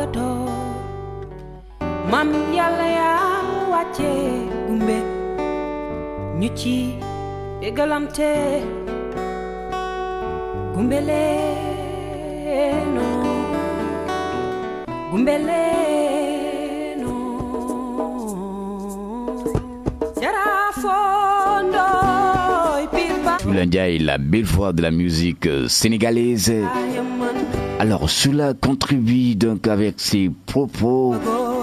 tàggatoo mam yàlla yaa wàcce gumbe ñu ci déggalante gumbeleeno Soula Ndiaye, la belle voix de la musique sénégalaise. Alors Soula contribue donc avec ses propos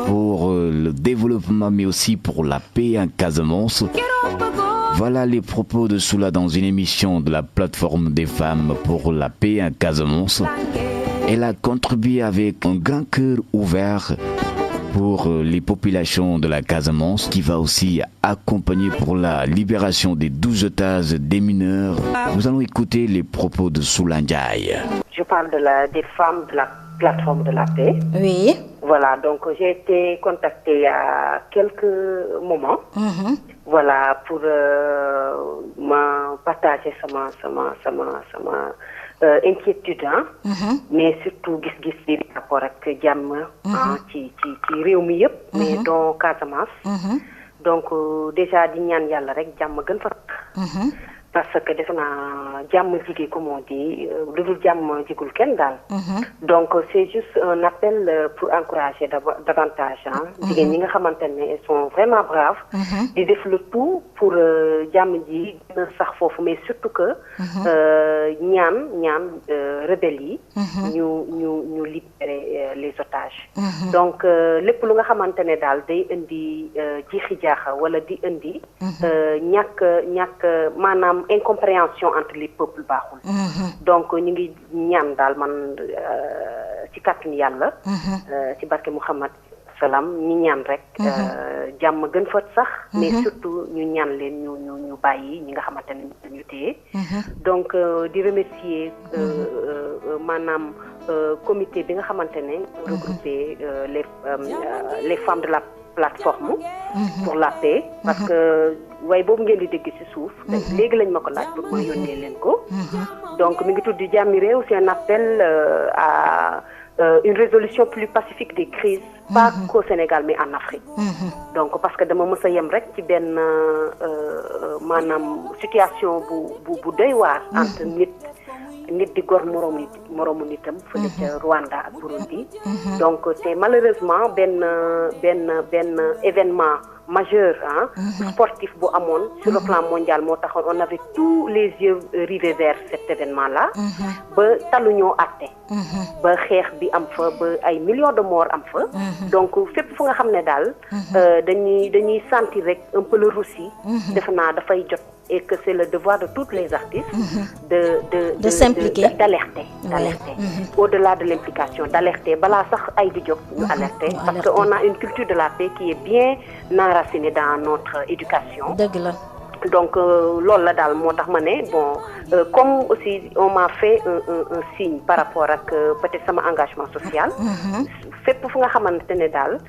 pour le développement mais aussi pour la paix en Casamance. Voilà les propos de Soula dans une émission de la plateforme des femmes pour la paix en Casamance. Elle a contribué avec un grand cœur ouvert pour les populations de la Casamance, qui va aussi accompagner pour la libération des 12 otages des mineurs. Nous allons écouter les propos de Soula Ndiaye. Je parle des femmes de la plateforme de la paix. Oui. Voilà, donc j'ai été contactée il y a quelques moments. Voilà, pour me partager sama inquiétude, mais surtout gis-gis bi par rapport ak jàmm ci réew mi yëpp, mais dont Casamance. Donc déjà di ñaan yàlla rek jàmm gën fa parce que defe naa jàmm jigee comme on dit lu dul jàmm jigul kenn daal. Donc c'est juste un appel pour encourager davantage jigéen ñi nga xamante ne elles sont vraiment braves di def le tout pour jàmm ji gën a sax foofu, mais surtout que ñaan rebelles yi ñu libérer les otages. Donc lépp lu nga xamante ne daal day indi jiixi jaaxa wala di indi ñàkk maanaam incompréhension entre les peuples baaxul. Donc ñu ngi ñaan daal man ci kàttanu yàlla ci barke Muhammad salaam ñu ñaan rek jàmm gën fa sax, mais surtout ñu ñaan leen ñu bàyyi ñi nga xamante ne ñu téye. Donc di remercier maanaam comité bi nga xamante ne regroupé les femmes de la plateforme pour la paix, parce que waaye boobu ngeen di dégg ci suuf léegi lañ ma ko laaj pour ma yónnee leen ko. Donc mi ngi tudd Jàmmi Réew, c'est un appel à une résolution plus pacifique des crises, pas qu'au Sénégal mais en Afrique. Donc parce que dama mës a yem rek ci benn maanaam situation bu doy waar entre nit di gor moroomu nitam fële ca Rwanda ak Burundi. Donc c'est malheureusement benn événement majeur sportif bu amoon sur le plan mondial moo taxoon on avait tous les yeux rivés vers cet événement là ba taluñoo àtte ba xeex bi am fa ba ay millions de morts am fa. Donc fépp fu nga xam ne daal dañuy sentir rek un peu le roussi, defe naa dafay jot et que c'est le devoir de toutes les artistes de s'impliquer, d'alerter au-delà de l'implication, d'alerter balaa sax ay di jóg ñu alerter, parce que on a une culture de la paix qui est bien enracinée dans notre éducation. Dëgg la. Donc loolu la daal moo tax ma ne bon comme aussi on m'a fait un signe par rapport ak peut-être sama engagement social. Fépp fu nga xamante ne daal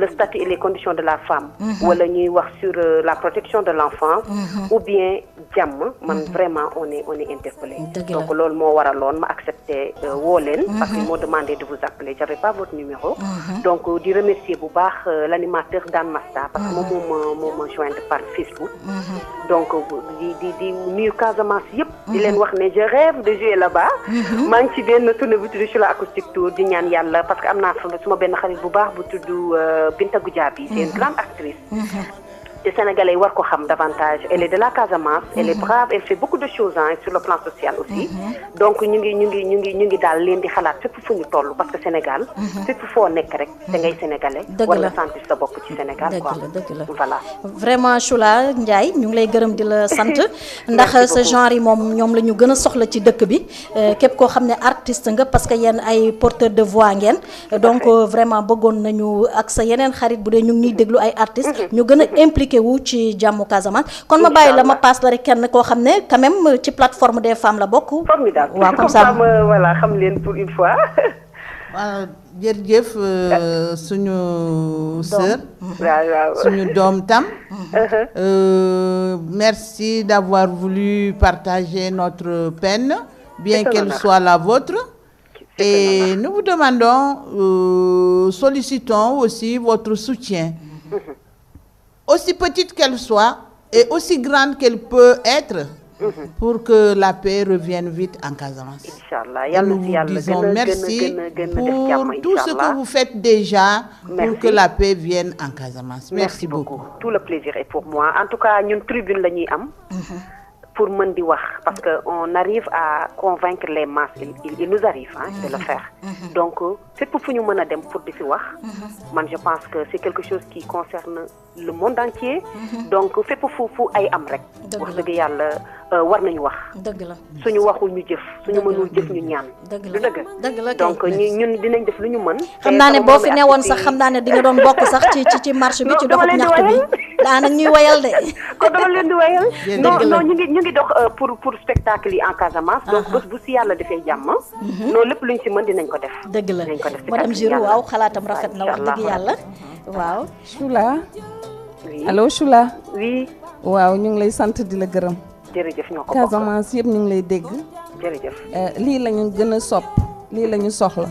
le statut et les conditions de la femme wala ñuy wax sur la protection de l'enfance ou bien jàmm, man vraiment on est interpellé. Donc loolu moo waraloon ma accepté woo leen parce qu'ils m'ont demandé de vous appeler, j'avais pas votre numéro. Donc di remercier bu baax l'animateur Dan Masta parce que moom ma joindre par Facebook. Donc di nuyu Casamance yëpp di leen wax ne je rêve de jouer là-bas. maa ngi ci benn tournée bu tudd Soula Acoustic Tour di ñaan yàlla parce que am naa suma benn xarit bu baax bu tudd Binta Goudiaby, c'est une grande actrice. Les Sénégalais war ko xam davantage. Elle est de la Casamance, elle est brave, elle fait beaucoup de choses sur le plan social aussi. Donc ñu ngi daal leen di xalaat fépp fu ñu toll parce que Sénégal fépp foo nekk rek da ngay sénégalais war la sentir sa bopp ci Sénégal quoi. Voilà. Vraiment Soula Ndiaye ñu ngi lay gërëm di la sant ndax ce genre yi moom ñoom la ñu gën a soxla ci dëkk bi képp koo xam ne artiste nga parce que yéen ay porteur de voix ngeen. Donc vraiment bëggoon nañu ak sa yeneen xarit bu dee ñu ngi ñuy déglu ay artistes ñu gën a impliqué wu ci jàmmu Casamance. Kon ma bàyyi la ma passe la rek kenn koo xam ne quand même ci plateforme des femmes la bokk. Formidable. waaw comme ça voilà xam leen pour une fois. waaw jërëjëf suñu sœur. suñu doom tam. Merci d'avoir voulu partager notre peine, bien qu'elle soit la vôtre. Et nous vous demandons, sollicitons aussi votre soutien, aussi petite qu'elle soit et aussi grande qu'elle peut être, pour que la paix revienne vite en Casamance. Inch'Allah. Nous vous disons merci pour tout ce que vous faites déjà pour que la paix vienne en Casamance. Merci beaucoup. Tout le plaisir est pour moi. En tout cas, ñun tribune la ñuy am pour mën di wax parce que on arrive à convaincre les masses. Il nous arrive de le faire. Donc fépp fu ñu mën a dem pour di fi wax. Man je pense que c'est quelque chose qui concerne le monde entier. Donc fépp fu ay am rek. wax dëgg yàlla war nañu wax. dëgg la suñu waxul ñu jëf suñu mënul jëf ñu ñaan. dëgg du la dëgg. dëgg la donc ñun dinañ def lu ñu mën. xam naa ne boo fi newoon sax xam naa ne di nga doon bokk sax ci marche bi ci doxub ñaxtu bi daanaka ñuy wayal de. kon dama leen di wayal. non ñu ngi dox pour spectacle yi en Casamance. donc bés bu si yàlla defee jàmm. noonu lépp luñ si mën dinañ ko def. dëgg la dinañ ko def madame Girou waaw xalaatam rafet na wax dëgg yàlla waaw. Choula. oui allo Choula. oui. waaw ñu ngi lay sant di la gërëm. jërëjëf ñoo ko bokk Casamance yëpp ñu ngi lay dégg. jërëjëf. lii la ñu gën a sopp lii la ñu soxla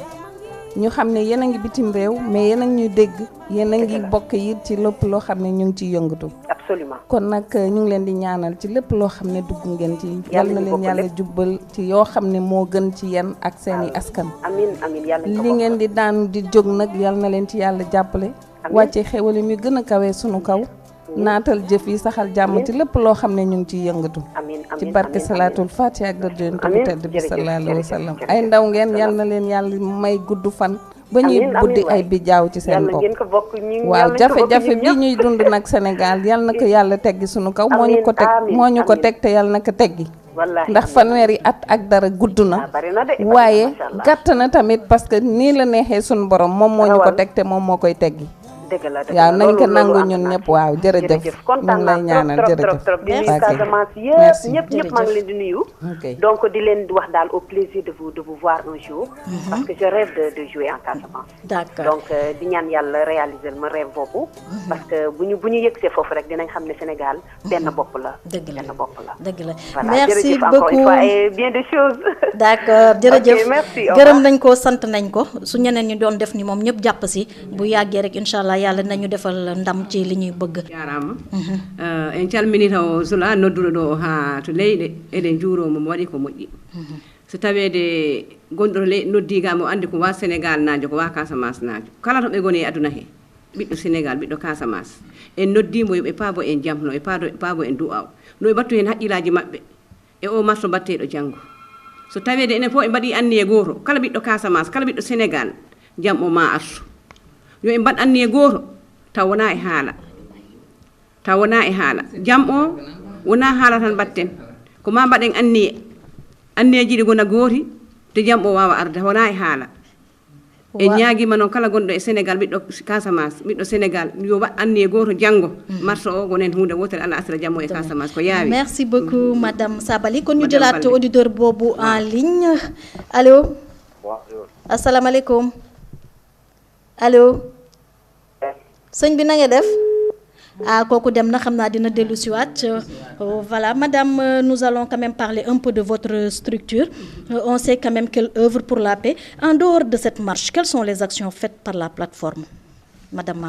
ñu xam ne yéen a ngi bitim réew mais yéen a ngi ñuy dégg yéen a ngi bokk yi ci lépp loo xam ne ñu ngi ciy yëngatu. absolument. kon nag ñu ngi leen di ñaanal ci lépp loo xam ne dugg ngeen ci. yal na leen yàlla jubbal ci yoo xam ne moo gën ci yéen ak seeni askan. amiin amiin yàlla li ngeen di daan di jóg nag yal na leen ci yàlla jàppale. wàcce xewal yi mi gën a kawee sunu kaw. naatal jëf yi saxal jàmm ci lépp loo xam ne ñu ngi ciy yëngatu. ci barke salaatul fatiha ak dëdd yonent bu tedd bi sallallahu alayhi wa sallam ay ndaw ngeen yal na leen yàlla may gudd fan. ba ñuy buddi ay bijaaw ci seen bopp. waaw jafe-jafe bi ñuy dund nag Sénégal yal na ko yàlla teggi sunu kaw. moo ñu ko teg te yal na ko teggi. ndax fanweeri at ak dara gudd na. waaye gàtt na tamit parce que nii la neexee sunu borom moom moo ñu ko teg te moom moo koy teggi. waaw nañ ko nangu ñun ñëpp waaw jërëjëf ñu ngi lay ñaanal jërëjëf di nuyu Casamance yëpp ñëpp maa ngi leen di nuyu donc di leen wax daal au plaisir de vous voir un jour parce que je rêve de jouer en Casamance d'accord donc di ñaan yàlla réaliser ma rêve boobu parce que bu ñu yëgsee foofu rek dinañ xam ne Sénégal benn bopp la dëgg la benn bopp la dëgg la voilà merci jërëjëf encore beaucoup une fois et bien des choses d'accord jërëjëf merci gërëm nañ ko sant nañ ko su ñeneen ñi doon def ni moom ñëpp jàpp si bu yàggee rek incha allah yàlla nañu defal ndam ci li ñuy bëgg. jarama en calminita o Soula nodduɗo ɗo ha to leyɗe eɗen juuromo mo waɗi ko moƴƴi so tawede gonɗo to leyɗe noddigama o andi ko wa Sénégal najo ko wa Casamance najo kala to ɓe goni e aduna he ɓiɗɗo Sénégal ɓiɗɗo Casamance en noddimo yoɓe paabo en jamno e paabo en du'aw no ɓe battu hen haqqillaji mabɓe e o marto batteɗo janggo so tawede enen fof ɓe mbaɗi anniye goto kala ɓiɗɗo Casamance kala ɓiɗɗo Sénégal jam o ma artu yo en mbaɗ anniye goto taw wona e haala jam o wona haala tan batten ko ma mbaɗen anniyeji ɗi gona gooti te jam o wawa arde wona e haala e ñaaguima noon kala gonɗo e Sénégal ɓiɗɗo Casamance ɓiɗɗo Sénégal yo waɗ anniye goto janggo marso o gonen hunde wotere Allah asira jam o e Casamance ko yaawi merci beaucoup madame Sabali kon ñu jëlaat auditeur boobu en ligne allo assalamu aleykum allo sëñ bi na nga def kooku dem na xam naa dina dellu siwaat voilà madame nous allons quand même parler un peu de votre structure on sait quand même qu'elle œuvre pour la paix en dehors de cette marche quelles sont les actions faites par la plateforme madame